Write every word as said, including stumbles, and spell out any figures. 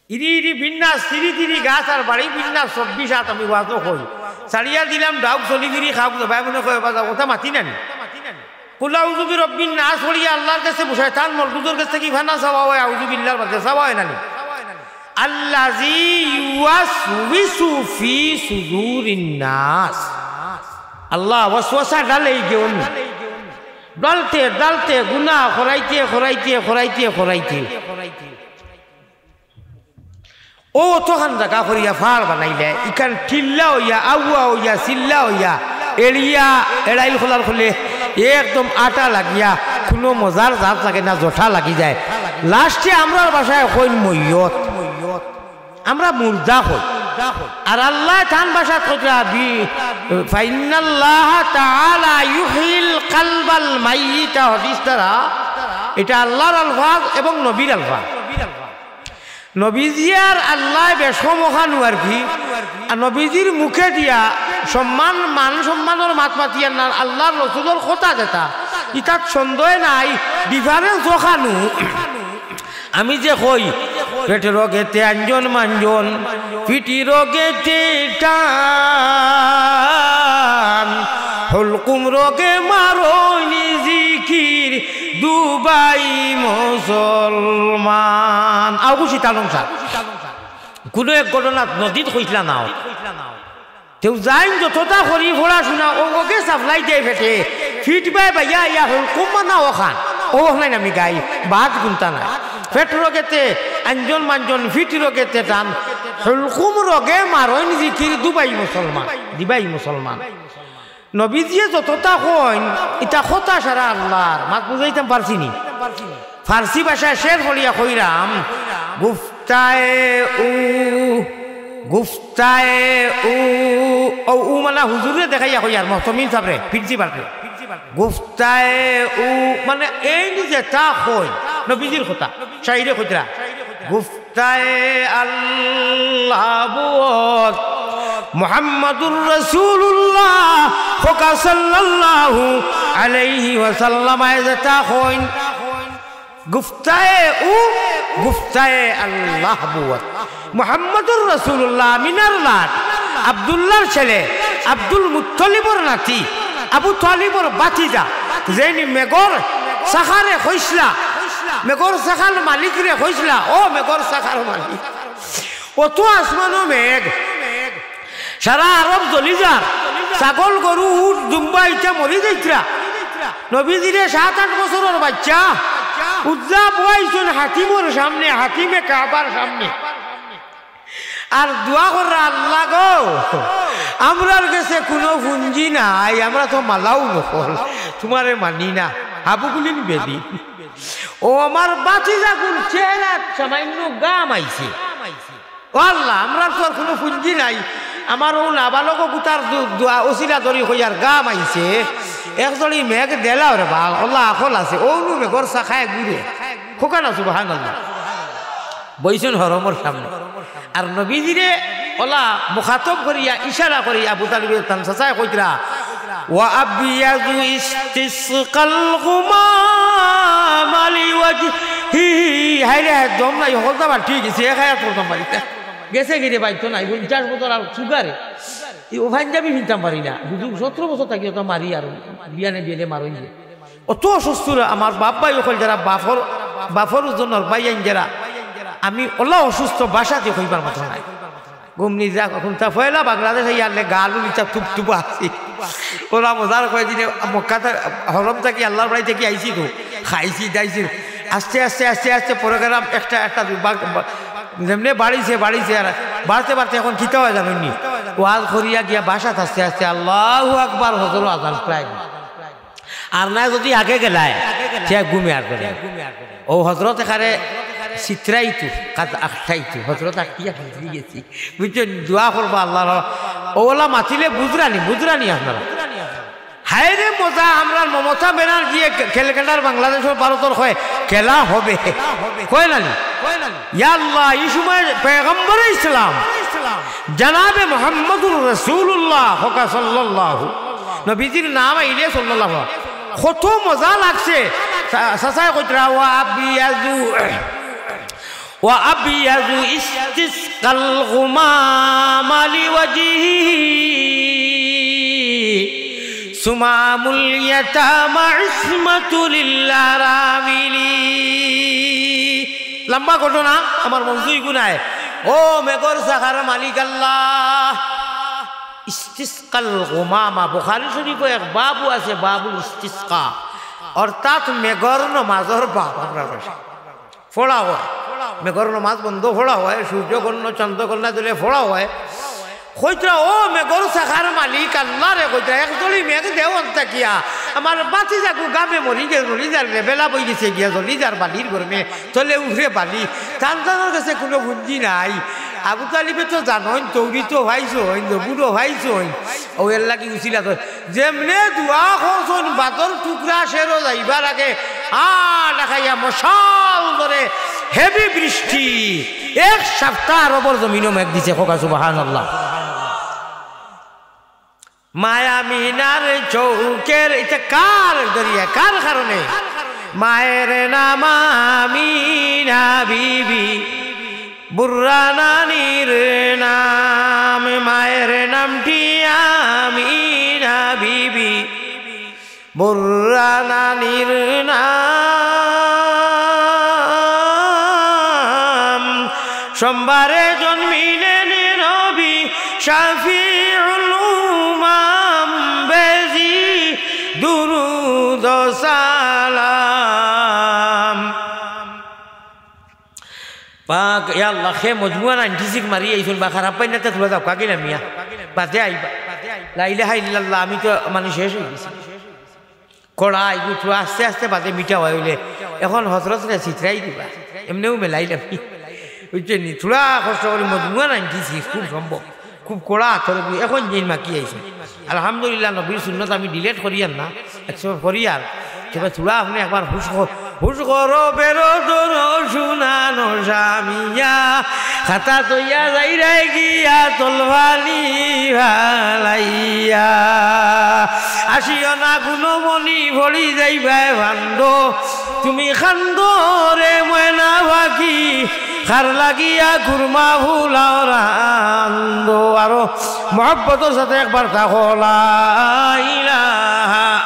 ইরি ইরি বিন্যাস, তিরি তিরি গাছ আর বাড়ি বিন্যাস, চব্বিশ হাত আমি ওয়াজও কই। ছাড়িয়া দিলাম ডাউক চলি ফিরি খাউক, জবাই মনে কয়, "বাজা, কথা মাতি নানি?" কুল আউযু বি রব্বিন নাস পড়িয়া আল্লাহর কাছে, শয়তান মরদুদর কাছে কি ফানা চাওয়া অয়? আউযু বিল্লাহর বাদে চাওয়া অয় নানি? আল্লাযী ইউওয়াসউইসু ফি সুদুরিন নাস। আল্লাহ ওয়াসওয়াসা ডালে গেউন। ডালতে, ডালতে, গুনাহ খরাইতে, খরাইতে, খরাইতে, খরাইতে। ও অতখান জাগা করিয়া ফাড় বানাইলে, ইখান টিল্লা অইয়া, আউয়া অইয়া, চিল্লা অইয়া, এড়িয়া, এড়াইল খোলার খোলে, একদম আটা লাগিয়া, কুনু মজার জাত লাগে না, জটা লাগি যায়। লাস্টে আমরার ভাষায় কইন মইয়ত, আমরা মুর্দা কই। আর আল্লায় তান ভাষাত কইতরা বি-, ফাইন্নাল্লাহা তাআলা ইউহয়িল কালবাল মাইয়িতা, হাদিস দ্বারা। ইটা আল্লাহর আলফাজ এবং নবীর আলফাজ। নবীজিয়ে আর আল্লায় বেশ কম অখানউ আর কি। আর নবীজির মুখে দিয়া সম্মান, মান সম্মানর মাত মাতিয়ার না, আল্লাহর রসুলর কথা যেটা, ইতাত সন্দেহ নাই, ডিফারেন্স অখানউ। আমি যে কই, পেট রোগেতে আঞ্জন মাঞ্জন, পিঠি রোগেতে টান, হুলকুম রোগে মারইন জিকির, দুবাই মুসলমান। আও খুশি তালং সার। কুনু এক ঘটনাত নদীত কইছলা নাও। তেউ যাইন যততা করি পড়াশুনা, ও ওগে সাপ্লাই দেয় পেটে। ফিট বায় বাইয়া আইয়া হুলকুম মানা অখান। ও অখান আমি গাই, বাদ গুনতা নাই। পেট রোগেতে আঞ্জন মাঞ্জন, পিঠি রোগেতে টান। হুলকুম রোগে মারইন জিকির, দুবাই মুসলমান, দিবাই মুসলমান। নবীজিয়ে যততা কইন, ইতা কথা সারা আল্লাহর। মাত বুঝাইতাম পারছি নি? ফার্সি ভাষায় শের পড়িয়া কইরাম, গুফতায়ে উ, গুফতায়ে উ, ও উ মানে হুজুররে দেখাইয়া কইয়ার, মহতমিম সাবরে, প্রিন্সিপালরে। গুফতায়ে উ মানে এইন যেতা কইন, নবীজির কথা, শাইরে কইতরা। গুফ তায়ে আল্লাহ বুয়ত, মুহাম্মাদুর রাসূলুল্লাহ, কউক্কা সাল্লাল্লাহু আলাইহি ওয়াসাল্লাম, আয় যেতা কইন, গুফতায়ে উ, গুফতায়ে আল্লাহ বুয়ত। মুহাম্মাদুর রাসূলুল্লাহ, আমিনার লাড, আব্দুল্লাহর ছেলে, আব্দুল মুত্তালিবর নাতি, আবু তালিবর ভাতিজা, যেইন মেঘর চাকারে কইছলা, মেঘর চাকার মালিকরে কইছলা, "ও মেঘর চাকার মালিক, অত আসমানো মেঘ, সারা আরব জ্বলি যার, ছাগল, গরু, উট, দুম্বা ইতা মরি যাইতরা।" নবীজিরে সাত আট বছরর বাইচ্চা উজ্জা বওয়াইছইন হাতিমর সামনে, হাতিমে কাবার সামনে। আর দোয়া কররা, "আল্লাহ গো, আমরার গেছে কুনু পুঞ্জি নাই, আমরা তো মালাউ নকল, তুমারে মানি না, হাবুগুলিন বেদি। ও আমার ভাতিজাগুর চেহারাত সামাইন্য ঘাম আইছে। ও আল্লাহ, আমরার তো আর কুনু পুঞ্জি নাই, আমার অউ নাবালক অগুতার দু-, দোয়া উছিলা ধরি কইয়ার ঘাম আইছে, এক জড়ি মেঘ দেলাও রে বা, আল্লাহ আকল আছে, অউ নু মেঘর চাকায় ঘুরে।" কউক্কা না সুবহানাল্লাহ। বইছইন হরমর সামনে। আর নবীজিরে অলা মুখাতব করিয়া, ইশারা করিয়া আবু তালিবে তান চাচায় কইতরা, "ওয়া আবিয়াজু ইস্তিসকাল গুমামা লিওয়াজহি।" হায়রে, হায়, দম নাই, হকলতা বাটি গেছে, এক আয়াত পড়তাম পারি না। গেছে গিরে বাইতো নাই, পঞ্চাশ বছর আর সুগারে। ই ও পাঞ্জাবি পিনতাম পারি না। হুজুর, সতেরো বছর থাকি অতা মারি আর বিয়ানে বিয়ানে মারইন যে। অত অসুস্থ আমার বাপ ভাই অকল যেরা, বাফর, বাফর ওজনর ভাইয়াইন যেরা, আমি অলা অসুস্থ, ভাষা দি কইবার মতো নাই। ঘুম নি যা, অখন তা পয়লা বাংলাদেশ আইয়ারলে গাল উলিতা তুপ তুপা আছি। অলা মজার কয়দিনে মক্কা থা-, হরম থাকি, আল্লাহর বাড়ি থাকি আইছি তো, খাইছি দাইছি। আস্তে আস্তে, আস্তে আস্তে program একটা, একটা বা-, বা-, যেমনে বাড়িছে, বাড়িছে, আর বাড়তে বাড়তে অখন কিতা অয় জানইন নি? ওয়াজ করিয়া গিয়া বাসাত আস্তে আস্তে আল্লাহু আকবার, হজরর আজান প্রায়। আর না যদি আগে গেলায়, তে ঘুমে আর করে। অউ হজরতে কারে চিত্রাইতু, কাজ আখটাইতু, হজরত আখটিয়া ফিরি গেছি। বুঝছইন? দোয়া করবা আল্লাহর। অউ অলা মাতিলে বুঝরা নি, বুঝরা নি আপনারা। হায়রে মজা, আমরার মমতা ব্যানার্জিয়ে কে-, ক্যালকাটার বাংলাদেশর ভারতর কয়, "খেলা হবে।" কয় না নি? ইয়া আল্লাহ, ই সময় পয়গম্বরে ইসলাম, জনাবে মুহাম্মদুর রাসূলুল্লাহ, কউক্কা সাল্লাল্লাহু নবীজির নাম আইলে সাল্লাল্লাহু। কত মজা লাগছে। চা-, চাচায় কইতরা, "ওয়া আবিয়াজু, وأبيض استسقى الغمام لوجهه، سمام اليتامى عصمة للأرامل। লম্বা ঘটনা, আমার মৌজু ইগু নায়। ও মেঘর ছাগার মালিক আল্লাহ, ইস্তিসকাল গুমামা, বুখারী শরীফো এক বাবও আছে, বাবুল ইস্তিসকা, অর্থাৎ মেঘর নমাজর বাব। আমরার ভাষায় পড়া অয়। মেঘর নমাজ বন্দ পড়া অয়, সূর্যগ্রহণ, চন্দ্রগ্রহণ দিলে পড়া অয়। কইতরা, "ও মেঘর ছাগার মালিক আল্লাহ রে," কইতরা, "এক জড়ি মেঘ দেও অন্তা কিয়া, আমার ভাতিজাগু ঘামে মরি গে-, মরি যার রে, বেলা বই গেছে গিয়া, জ্বলি যার বালির গরমে, তলে উঠরে বালি।" তান তানর গেছে কুনু পুঞ্জি নাই। আবু তালিবে তো জানইন, তৌরিতো পাইছইন, জবুরো পাইছইন, অউ এরলাগি উছিলা তো যেমনে দোয়া করছইন, বাতর টুকরা শেরো যাইবার আগে, আ, দেখাইয়া মশাল ধরে, heavy বৃষ্টি, এক সাপ্তা আরবর জমিনো মেঘ দিছে। কউক্কা সুবহানাল্লাহ। মায়া মিনার চউখের, ইটা কার দরিয়া, কার কারণে? মায়ের নাম আমিনা বিবি, বুর্রা নানির নাম, মায়ের নামটি আমিনা বিবি, বুর্রা নানির নাম। সোমবারে জন্মিলেন নবী শাফিউল উমাম, বেশি দুরুদ সালাম। পাক, ইয়া আল্লাহ, হে মজমুয়া নাইনটি সিক্স মারি আইছইন বা খারাপ পাইন না, তে থুড়া যাউক্কা গিলা মিয়া। বাদে আইবা। লা ইলাহা ইল্লাল্লাহ, আমি তো মানে শেষ অই গেছি। কড়া, ইগু থুড়া আস্তে আস্তে বাদে মিঠা অয় অইলে। এখন হজরতরে ছিতরাই দিবা। এমনেউ মেলাইলাম। বুঝছইন নি? থুড়া কষ্ট করি মজমুয়া নাইনটি সিক্স, খুব সম্ভব। খুব কড়া আতর দি এখন যেইন মাকি আইছে। আলহামদুলিল্লাহ, নবীর সুন্নত আমি delete করিয়ার না, একসময় করিয়ার। তবে থুড়া আপনে একবার হুশ কর-, হুশ করো বেরো ধরো সুনানো স্বামীয়া, খাতা তইয়া যাইরায় গিয়া তলফানি ফালাইয়া। আসিও না গুনমনি পড়ি যাইবায় ফান্দো, তুমি কান্দো রে ময়না পাখি, কার লাগিয়া কুরমা ফুলাও রান্দো। আরো মহব্বতর সাথে একবার থাকো, লা ইলাহা